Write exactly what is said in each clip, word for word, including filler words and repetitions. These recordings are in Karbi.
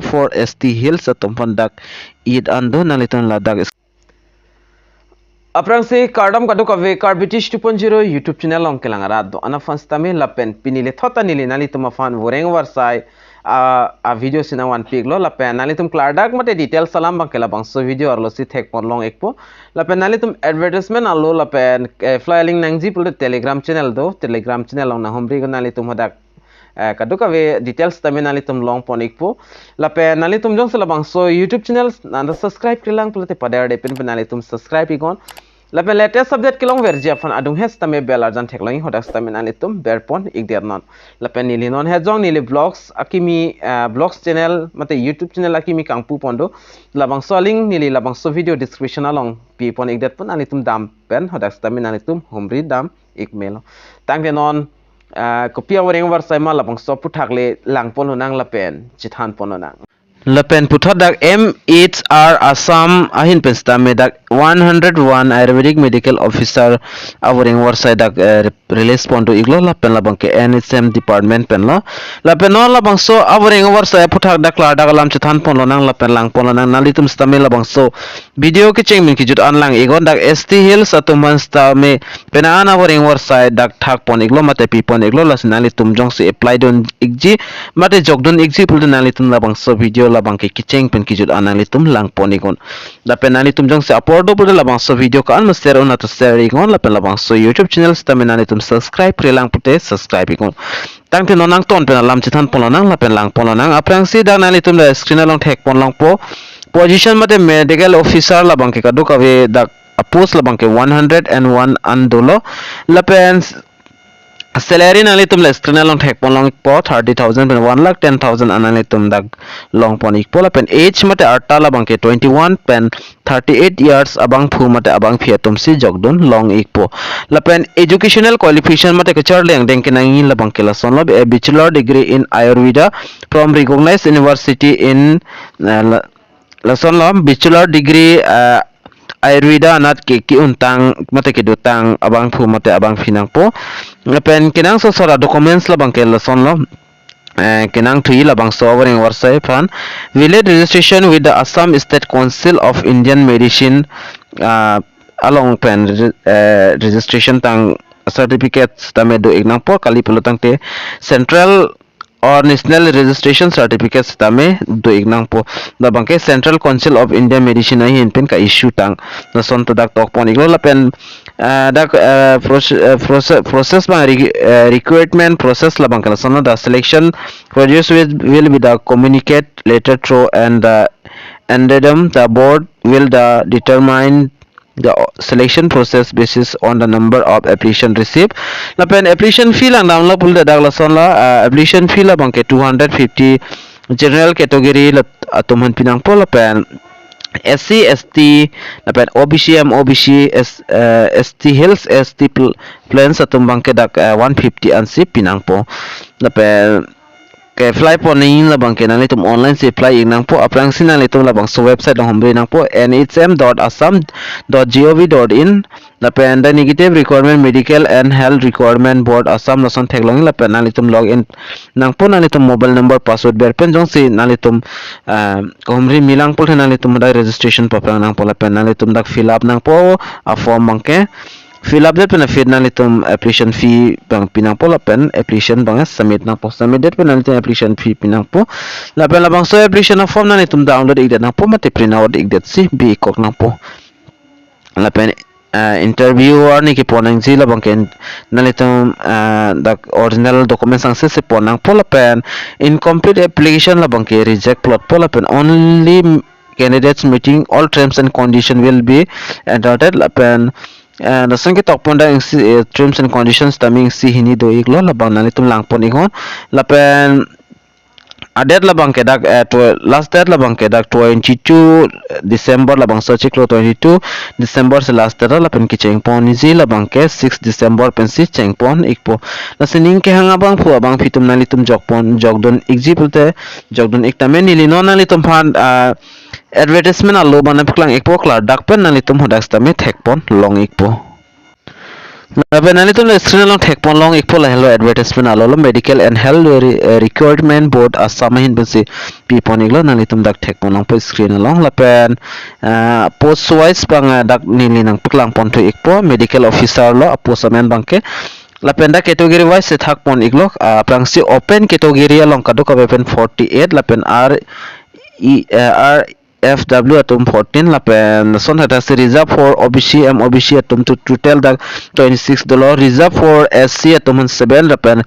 for S T Hills atum aphan dak it an do, nanglitum ladak. Aphrangsi kardom kadokave, Karbi Tish two point zero YouTube channel along kelang arat do-an aphan sitame lapen pini lethot ta neli nanglitum aphan voreng varsai a, a video si nangvanpiklo lapen nanglitum klardak mate details alam abangke labangso video arlo si thekpon long ikpo. Lapen nanglitum advertisement alo lapen, eh, apply aling nangji pulote Telegram channel do, Telegram channel along nanghumri nanglitum hadak, eh, kadokave details tame nanglitum longpon ikpo. Lapen nanglitum jongsi labangso YouTube channel nanda subscribe-kre lang pulote paderde pen pen nanglitum subscribe iknon. Lapen latest update kelongverji aphan adung hes tame bell arjan theklong ik, hadak tame nanglitum berpon ikdet non. Lapen neli non hejong neli vlogs akimi, eh, vlogs channel mate YouTube channel akimi kangpupon do. Labangso alink neli labangso video description along pipon ikdetpon, nanglitum dam pen hadak tame nanglitum humri dam ik melo. Tangte non, ah, kopi avoreng varsai ma labangso aphuthak le langpon lonang lapen chethanpon lonang. Lapen puthot dak M H R Assam ahin pen sitame dak one hundred one Ayurvedic Medical Officer avoreng varsai dak, eh, release pon do iklo lapen labangke N H M department pen lo. Lapen non labangso avoreng varsai aphuthak dak klardak alam chethanpon lonang lapen langpon lonang, nanglitum sitame labangso video kecheng pen kejut an lang iknon, dak S T Hills atum aphan sitame penang an avoreng varsai dak thakpon iklo mate pipon iklo, lasi nanglitum jongsi apply dun ikji mate jokdun ikji pulote nanglitum labangso video labangke kecheng pen kejut an nanglitum langpon iknon. Lapen nanglitum jongsi apor do pulote labangso video ko-an ma share un-e ta share iknon, lapen labangso YouTube channel sitame nanglitum subscribe-kre lang pulote subscribe iknon. Tangte non nangton pen alam chethanpon lonang lapen langpon lonang. Aphrangsi dak nanglitum dak screen along thekpon longpo. Position mate medical officer labangke kadokave dak a-post labangke one hundred and one an dolo. Lapen s-, salary nanglitum la screen along thekpon longpo, thirty thousand pen one lakh ten thousand an nanglitum dak longpon ikpo. Lapen age mate arta labangke twenty-one pen thirty-eight years abangphu mate abangphi atum si jokdun long ikpo. Lapen educational qualification mate kacharli angdeng kenangji labangke lasonlo, a bachelor degree in Ayurveda from recognized university in, eh, la-, lasonlo, bachelor degree, eh, Ayurveda anat ke, ke-untang mate kedotang abangphu mate abangphi nangpo. Lapen kenangsot asor a-documents labangke lasonlo, eh, kenangthuji labangso avoreng varsai aphan valid registration with the Assam State Council of Indian Medicine, ah, along pen regi-, eh, registration tang certificate sitame do ik nangpo, kali pulo tangte central or national registration certificate sitame do ik nangpo. Labangke Central Council of Indian Medicine ahin pen ka-issue tang. Lason ta dak tokpon iklo lapen, ah, dak, ah, proce-, ah, proce-, process abang re-, ah, recruitment process labangke lasonlo, the selection process will, will be the communicate later through and the addendum, the board will the determine the selection process basis on the number of application received. Lapen application fee langdamlo pulote dak lasonlo, ah, application fee labangke two hundred fifty, general category la atum aphan pinangpo lapen S C, S T, lapen O B C, M O B C, S, eh, S T Hills, S T pl-, Plains atum abangke dak, eh, one fifty ansi pinangpo. Lapen ke-apply pon nangji labangke nanglitum online si apply ik nangpo. Aphrangsi nanglitum labangso website along humri nangpo, N H M dot assam dot gov dot in. Lapen the negative requirement medical and health requirement board Assam lason theklong ik lapen nanglitum log in nangpo, nanglitum mobile number password ber pen jongsi nanglitum, ah, humri milang pulote nanglitum dak registration paphrang nangpo lapen nanglitum dak fill up nangpo a-form abangke. Fill up det pen aphi nanglitum application fee abang pinangpo lapen application abang submit nangpo. Submit det pen nanglitum application fee pinangpo. Lapen labangso application a-form nanglitum download ikdet nangpo mate print out ikdet si bi-ikkok nangpo. Lapen, ah, interview arni kepon nangji labangke nanglitum, ah, dak original documents angse si pon nangpo lapen incomplete application labangke reject plotpo lapen only candidates meeting all terms and condition will be entitled lapen, eh, lason ketokpon dak isi, eh, terms and conditions tame isi hini do iklo, labang nanglitum langpon iknon. Lapen a-date labangke dak, eh, tw-, last date labangke dak twenty-two December, labangso chiklo twenty-two December si last date lapen kechengponji labangke six December pensi chengpon ikpo. Lasi ning kehang abangphu abangphi atum nanglitum jokpon, jokdun ikji pulote jokdun ik tame, neli non nanglitum aphan, ah, advertisement alo abang nangpaklang ikpo, klardak pen nanglitum hadak sitame thekpon long ikpo. Lapen nanglitum la screen along thekpon long ikpo, lahelo advertisement alo lo, Medical and Health Re-, eh, Recruitment Board Assam ahin pensi pipon iklo, nanglitum dak thekpon longpo screen along. Lapen, eh, post wise abang, eh, dak neli nangpaklangpon thu ikpo, medical officer lo apost amen abangke. Lapen dak category wise si thakpon iklo, ah, aphrangsi open category along kadokave pen forty-eight, lapen R E, eh, R F W atum fourteen, lapen lason thakthak si reserve for O B C, M O B C atum to total dak twenty-six dolo, reserve for S C atum aphan seven, lapen,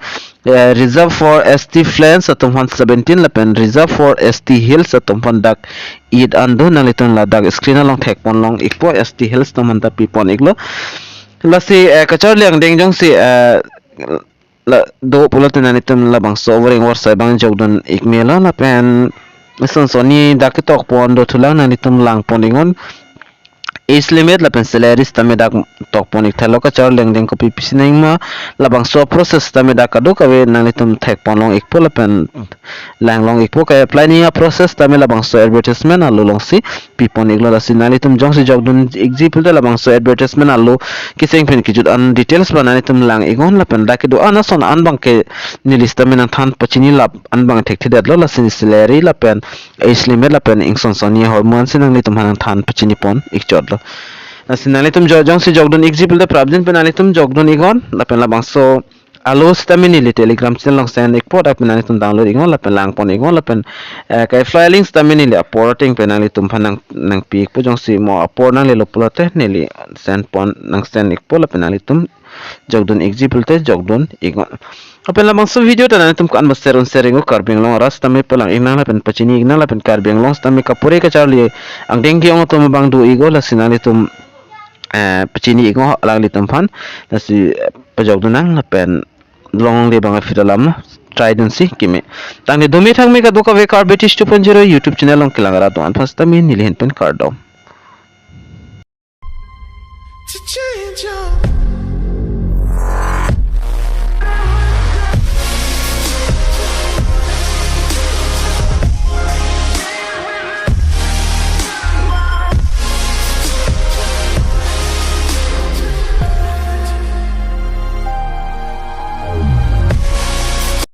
eh, reserve for S T Plains atum aphan seventeen, lapen reserve for S T Hills atum aphan dak eight an do. Nanglitum ladak screen along thekpon long ikpo, S T Hills atum aphan ta pipon iklo. Lasi, eh, kacharli angdeng jongsi, eh, la do pulote nanglitum labangso overing or sai abang jokdun ik melo, lapen isonsonni dak ketokpon do thulang, nanglitum langpon iknon. Age limit lapen salary sitame dak tokpon ik thalo, kacharli angdeng kopi pisi nangma, labangso process sitame dak kadokave nanglitum thekpon long ikpo lapen lang long ikpo. Ke apply ni a-process sitame labangso advertisement alo alongsi pipon iklo. Lasi nanglitum jongsi jokdun ikji pulote labangso advertisement alo kecheng pen kejut an details abang nanglitum lang iknon, lapen dak kedo-an ason an abangke neli sitame nangthan pachini lap an abang thekthedetlo, lasi salary lapen age limit lapen isonsonni ahormu ansi nanglitum aphan nangthan pachinipon ikchotlo. Lasi nanglitum jo-, jongsi jokdun ikji pulote prapjin pen nanglitum jokdun iknon, lapen labangso alo sitame neli Telegram channel along send ikpo, dak pen nanglitum download iknon lapen langpon iknon, lapen, eh, ke-apply link sitame neli apor ateng pen nanglitum aphan nang, nangpi ikpo, jongsi mo apor nanglelo pulote neli send pon, nangsend ikpo, lapen nanglitum jokdun ikji pulote jokdun iknon. Lapen labangso video ta nanglitum ko-an ba share un share iknon, Karbi Anglong arat sitame palang iknang lapen pachini iknang, lapen Karbi Anglong sitame kapure kacharli angdeng ke-ong atum abang do iknon, lasi nanglitum, eh, pachini iknon alanglitum aphan. Lasi, eh, pajokdun nang lapen longle abang aphi alam try dunsi keme. Tangte dome thangme kadokave Karbi Teach two point zero YouTube channel along kelang arat do-an aphan sitame neli ahin pen kardom.